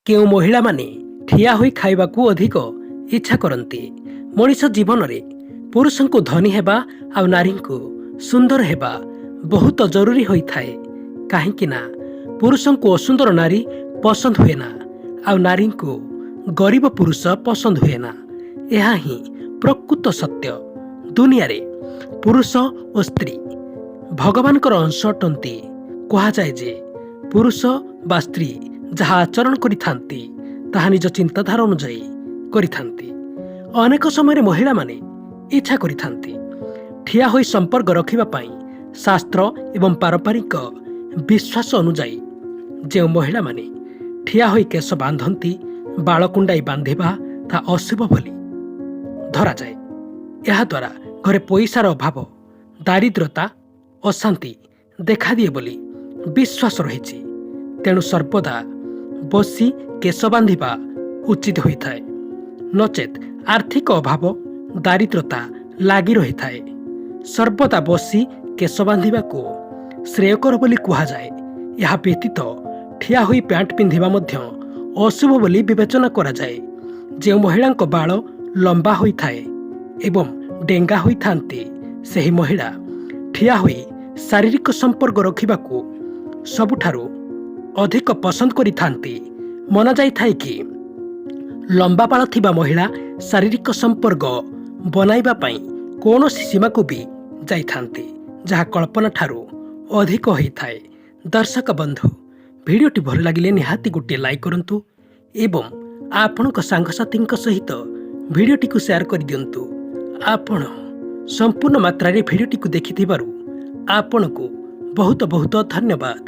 କେଉଁ ମହିଳାମାନେ ଠିଆ ହୋଇ ଖାଇବାକୁ ଅଧିକ ଇଚ୍ଛା କରନ୍ତି? ମଣିଷ ଜୀବନରେ ପୁରୁଷଙ୍କୁ ଧନୀ ହେବା ଆଉ ନାରୀଙ୍କୁ ସୁନ୍ଦର ହେବା ବହୁତ ଜରୁରୀ ହୋଇଥାଏ, କାହିଁକି ନା ପୁରୁଷଙ୍କୁ ଅସୁନ୍ଦର ନାରୀ ପସନ୍ଦ ହୁଏ ନା ଆଉ ନାରୀଙ୍କୁ ଗରିବ ପୁରୁଷ ପସନ୍ଦ ହୁଏ ନା। ଏହା ହିଁ ପ୍ରକୃତ ସତ୍ୟ। ଦୁନିଆରେ ପୁରୁଷ ଓ ସ୍ତ୍ରୀ ଭଗବାନଙ୍କର ଅଂଶ ଅଟନ୍ତି। କୁହାଯାଏ ଯେ ପୁରୁଷ ବା ସ୍ତ୍ରୀ ଯାହା ଆଚରଣ କରିଥାନ୍ତି, ତାହା ନିଜ ଚିନ୍ତାଧାରା ଅନୁଯାୟୀ କରିଥାନ୍ତି। ଅନେକ ସମୟରେ ମହିଳାମାନେ ଇଚ୍ଛା କରିଥାନ୍ତି ଠିଆ ହୋଇ ସମ୍ପର୍କ ରଖିବା ପାଇଁ। ଶାସ୍ତ୍ର ଏବଂ ପାରମ୍ପରିକ ବିଶ୍ୱାସ ଅନୁଯାୟୀ ଯେଉଁ ମହିଳାମାନେ ଠିଆ ହୋଇ କେଶ ବାନ୍ଧନ୍ତି, ବାଳ କୁଣ୍ଡାଇ ବାନ୍ଧିବା ତାହା ଅଶୁଭ ବୋଲି ଧରାଯାଏ। ଏହାଦ୍ୱାରା ଘରେ ପଇସାର ଅଭାବ, ଦାରିଦ୍ରତା, ଅଶାନ୍ତି ଦେଖାଦିଏ ବୋଲି ବିଶ୍ୱାସ ରହିଛି। ତେଣୁ ସର୍ବଦା ବସି କେଶ ବାନ୍ଧିବା ଉଚିତ ହୋଇଥାଏ, ନଚେତ୍ ଆର୍ଥିକ ଅଭାବ, ଦାରିଦ୍ରତା ଲାଗି ରହିଥାଏ। ସର୍ବଦା ବସି କେଶ ବାନ୍ଧିବାକୁ ଶ୍ରେୟକର ବୋଲି କୁହାଯାଏ। ଏହା ବ୍ୟତୀତ ଠିଆ ହୋଇ ପ୍ୟାଣ୍ଟ ପିନ୍ଧିବା ମଧ୍ୟ ଅଶୁଭ ବୋଲି ବିବେଚନା କରାଯାଏ। ଯେଉଁ ମହିଳାଙ୍କ ବାଳ ଲମ୍ବା ହୋଇଥାଏ ଏବଂ ଡେଙ୍ଗା ହୋଇଥାନ୍ତି, ସେହି ମହିଳା ଠିଆ ହୋଇ ଶାରୀରିକ ସମ୍ପର୍କ ରଖିବାକୁ ସବୁଠାରୁ ଅଧିକ ପସନ୍ଦ କରିଥାନ୍ତି। ମନାଯାଇଥାଏ କି ଲମ୍ବା ବାଳ ଥିବା ମହିଳା ଶାରୀରିକ ସମ୍ପର୍କ ବନାଇବା ପାଇଁ କୌଣସି ସୀମାକୁ ବି ଯାଇଥାନ୍ତି, ଯାହା କଳ୍ପନା ଠାରୁ ଅଧିକ ହୋଇଥାଏ। ଦର୍ଶକ ବନ୍ଧୁ, ଭିଡ଼ିଓଟି ଭଲ ଲାଗିଲେ ନିହାତି ଗୋଟିଏ ଲାଇକ୍ କରନ୍ତୁ ଏବଂ ଆପଣଙ୍କ ସାଙ୍ଗସାଥୀଙ୍କ ସହିତ ଭିଡ଼ିଓଟିକୁ ସେୟାର କରିଦିଅନ୍ତୁ। ଆପଣ ସମ୍ପୂର୍ଣ୍ଣ ମାତ୍ରାରେ ଭିଡ଼ିଓଟିକୁ ଦେଖିଥିବାରୁ ଆପଣଙ୍କୁ ବହୁତ ବହୁତ ଧନ୍ୟବାଦ।